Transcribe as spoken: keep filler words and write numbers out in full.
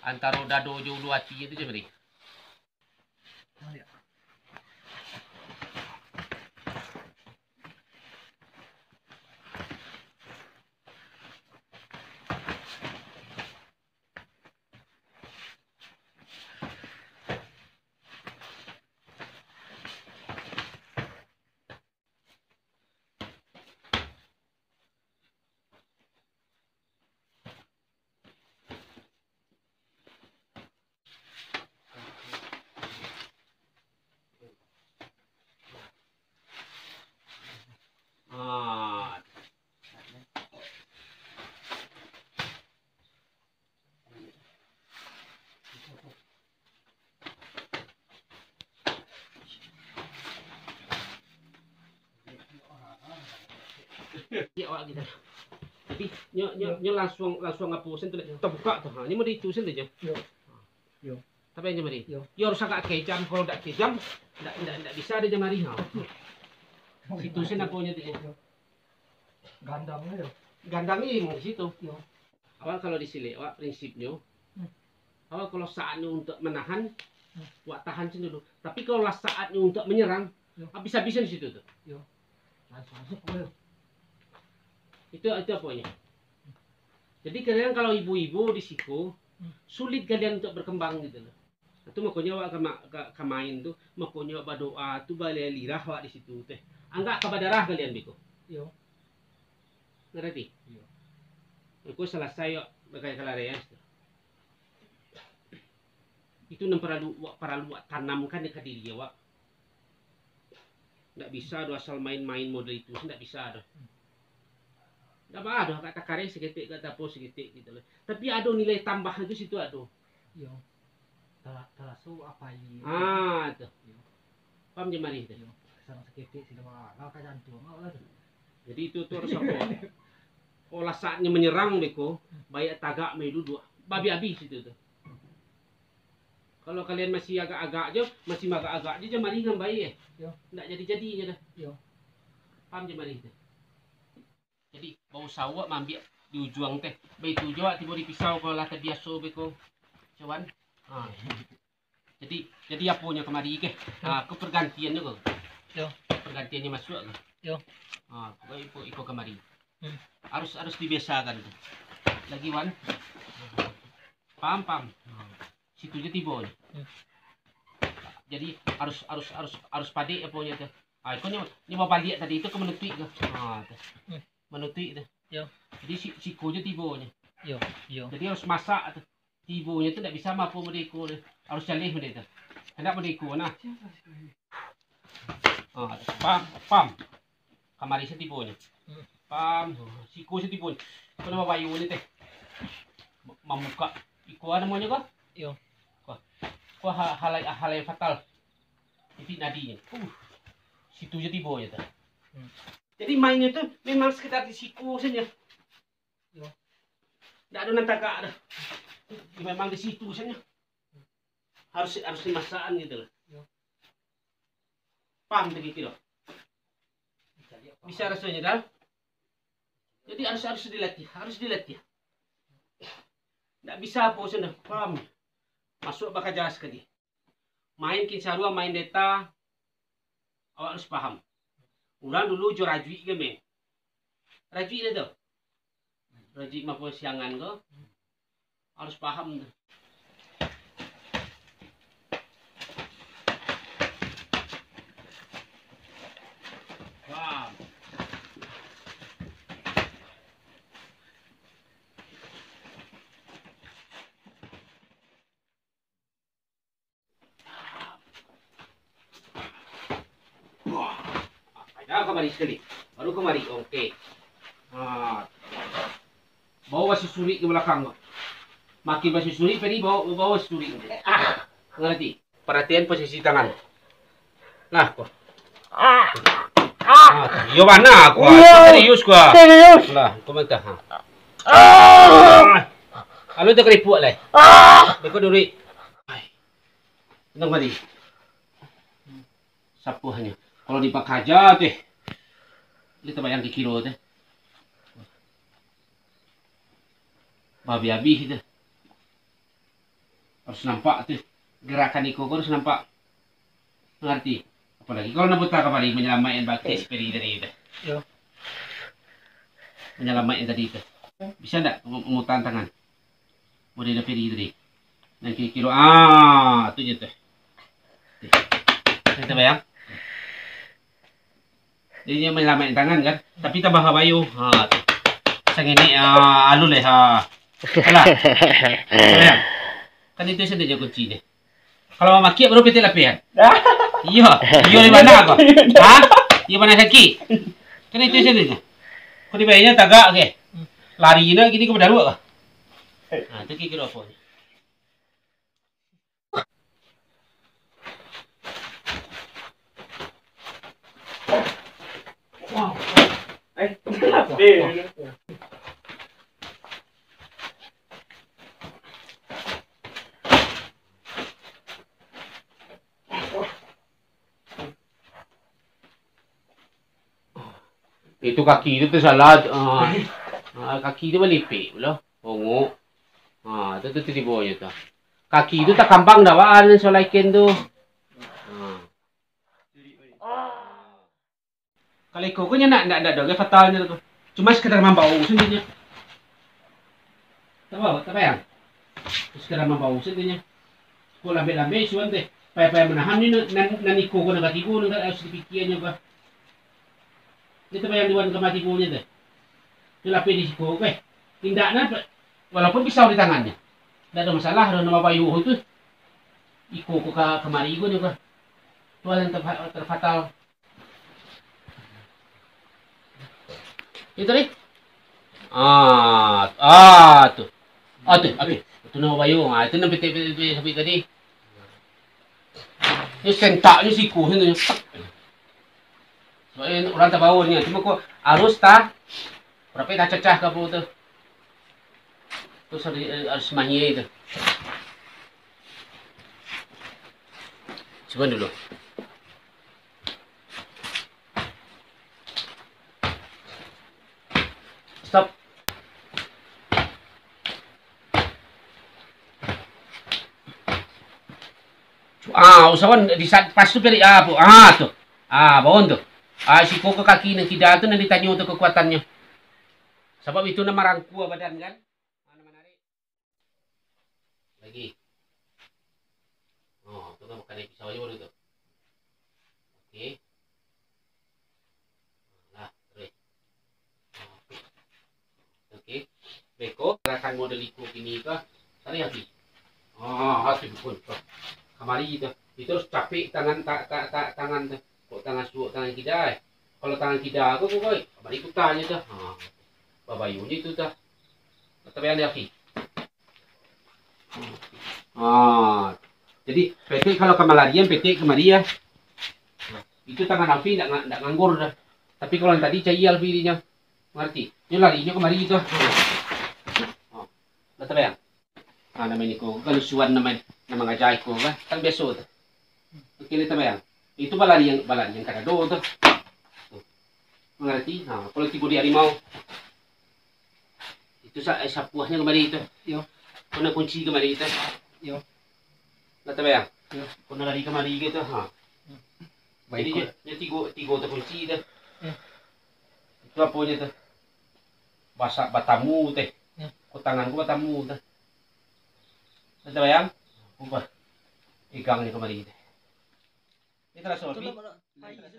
Antaro dado jo ulu ati tu je, Mari. Ah. Ya, awak gitu. Jadi, nyo, nyo, nyo langsuang, langsuang apo sen tu, tabuka tu. Ha, nyo mode itu sen tu je. Yo. Yo. Tapi nyo mode. Yo. Yo harus agak kejam, kalau ndak kejam, ndak, ndak, ndak bisa ado jamari. Ha. Situ sen apo nyo tu je. Yo. Gandang nyo. Gandang ni di situ. Yo. Awak kalau di sini, awak prinsipnyo, Hmm. awak kalau saatnyo untuk menahan, Hmm. awak tahan sen dulu. Tapi kalau lah saatnyo untuk menyerang, Yo. habis-habisan di situ tu. Yo. Langsung masuk ke. Itu, itu aponyo. Jadi kadang kalau ibo-ibo di siko, Hmm. sulit kalian untuk berkembang gitu loh. Itu makonyo awak ka ma-, ka, ka main tu, makonyo awak badoa tu, balilirah awak di situ teh. Anggak ka badarah kalian beko. Yo. Ngarati? Yo. Engko salasai awak bagai kalarean tu. Itu nan paralu, paralu awak tanamkan ka diri awak. Ndak bisa doh asal main-main model itu, ndak bisa doh. Ndak baa doh, agak takareh saketek, agak tapo saketek gitu loh. Tapi ado nilai tambah itu situ ado. Iyo. Tara-, taraso apo iyo. Ah, tu. Iyo. Paham je mari tu. Iyo. Sarang saketek sida baa, lah ka jantuang awak lah tu. Jadi itu tu harus apo? Olah saatnyo manyerang beko, baiak tagak main duduak. Babi-abi situ tu. Kalau kalian masih agak-agak jo, masih agak-agak jo, jamari ngambai eh. Yo. Ndak jadi-jadi nyo dah. Yo. Paham jamari tu. Jadi, bausaho awak maambiak di ujuang teh. Baitu jo awak tibo di pisau kalau lah tabiaso beko. Cawan. Ha. Jadi, jadi aponyo kamari keh? Yo. Ha, ko pergantiannyo ko. Yo. Pergantiannyo masuak ko. Yo. Ha, ko iko, iko kamari. Hmm. Harus, harus dibiasakan tu. Lagi, Wan. Paham, paham. Situ je tibo. Hmm. Jadi harus, harus, harus, harus padek aponyo tu. Ah, iko nyo, nyo babaliak tadi tu ka manutuik tu. Ah, tu. Hmm. Manutuik tu. Yo. Jadi si, siko je tibonyo. Yo, yo. Jadi harus masak tu. Tibonyo tu ndak bisa mapo model iko tu. Harus jaleh model tu. Handak model iko nah. Ah, pam, pam. Kamari se tibonyo. Hmm. Pam, siko se tibonyo. Iko namo bayunyo teh. Mamukak. Iko namonyo ko? Yo. Ko. Ko ha-, hal, hal yang fatal. Titik nadi. Uh. Situ je tibonyo tu. Hmm. Jadi mainnyo tu memang sekedar di siko saja. Yo. Ndak ado nan tagak doh. Memang di situ saja. Harus, harus dimasakan gitu loh. Yo. Paham tak kira? Bisa rasonyo dah. Jadi harus, harus dilatih, harus dilatih. Ndak bisa apo saja, paham? Masuk bakaja sakali. Main kinsarua, main deta, awak harus paham. Urang dulu jo rajuik kan, men. Rajuik dah tu. Rajuik mapo siangan ko. Harus paham tu. Paham. Wah, ya, kamari sakali. Baru kamari, oke. Ah. Bawa basusurik ka balakang tu. Makin basusurik, Peri, bawa, bawa basusurik. Ah. Ngarati? Paratian posisi tangan. Nah, ko. Ah. Ah. Ah, iyo bana ko. Iyo. Serius ko. Serius. Lah, ko mantah. Ha. Ah. Alun takaripuak lai. Ah. Beko duri. Ai. Tenang mati. Sapuahnyo. Kalau dipakaja teh. Dia tabayang kikiro teh. Babi-abi teh. Harus nampak tu. Gerakan iko ko harus nampak. Mangarati? Apolai kalau Nabuta kamari manyalamaikkan bakeh si Peri tadi tu. Yo. Manyalamaikkan tadi tu. Bisa ndak mu-, mutan tangan? Model Peri tadi. Nan kiro-kiro, ah, tu je tu. Tuh. Kita bayang. Jadi dia manyalamaikkan tangan kan. Tapi tambah babayo. Ha, tu. Sangini, ah, alun leh, ha. Alah. Kita bayang. Kan itu sajo kunci dia. Kalau mamakiak baru petek lapeh kan? Iyo, iyo di mana ko? Ha? Iyo mana sakik? Kan itu sajo. Ko dibayanyo tagak ke? Lari nak gini ko badaruak ko? Ha, tu kiro-kiro apo? Itu kaki tu tersalah. Ah. Ah, kaki tu balipik pulo. Bongok. Ah, tu, tu, tu tibonyo tu. Kaki tu takambang dah, Pak, ado nan salah iken tu. Ah. Kalau iko ko nyo nak, ndak, ndak ado lai fatalnyo tu. Cuma sekadar mambao sajo nyo. Tabao, tabayang. Sekadar mambao sajo nyo. Ko lambek-lambek suan teh. Payah-payah manahan ni nan, nan, nan iko ko nan katigo nan harus dipikianyo ko. Ni tabayang di wan ka mati ko nyo teh. Nyo lapeh di siko ko eh. Indak nan, walaupun pisau di tangannyo. Ndak ado masalah doh nan babayuah tu. Iko ko ka, kamari ko nyo ko. Tu lah nan terfa-, terfatal. Itu tadi. Ah, ah, tu. Ah, tu, habis. Tu nama bayu. Ah, itu nan petik, petik, petik, petik tadi. Ini sentaknyo siku sini. Sebab urang tabaun ni. Cuma ko harus ta-, berapa tak cacah ke apa tu. Terus harus, harus mahir tu. Cuba dulu. Stop. Ah, usahawan di saat pas tu pilih, ah, bu-, ah, tu. Ah, bawon tu. Ah, siko ke kaki nan kida tu nan ditanyo tu kekuatannyo. Sabab itu nan marangkua badan kan. Ah, nan manarik. Lagi. Oh, tu kan makan dari pisau aja baru tu. Oke. Nah, terus. Oke. Beko, gerakan model iko kini ko, tadi habis. Ah, habis pun. Kamari tu. Itu harus capek tangan, ta-, ta-, ta-, tangan tu. Kok tangan suok, tangan kida, eh. Kalau tangan kida ko, ko, ko, kamari kutanyo tu. Ha. Babayunyo itu tu. Tapi yang di api. Ah, jadi, petek kalau ka malarian, petek kamari ya. Itu tangan Alfi ndak nga-, ndak nganggur dah. Tapi kalau yang tadi cayia Alfi dinyo. Mangarati? Nyo larinyo kamari tu. Ah, lah tabayang. Ah, namo niko, kalusuan namo, namo mangaja iko kan. Kan biaso tu. Oke, lah tabayang. Itu balarian, balarian ka dado tu. Mangarati? Ha, kalau tibo di harimau. Itu sa-, eh, sapuahnyo kamari tu. Yo. Ko nan kunci kamari tu. Yo. Lah tabayang? Yo. Ko nan lari kamari gitu, ha. Jadi, nyo, nyo tigo, tigo takunci tu. Yo. Itu aponyo tu? Basa-, batamu teh. Yo. Ko tangan ko batamu tu. Lah tabayang? Ko ba-, pegangnyo kamari tu. Ini taraso, Pi? Coba kalau pai sudah.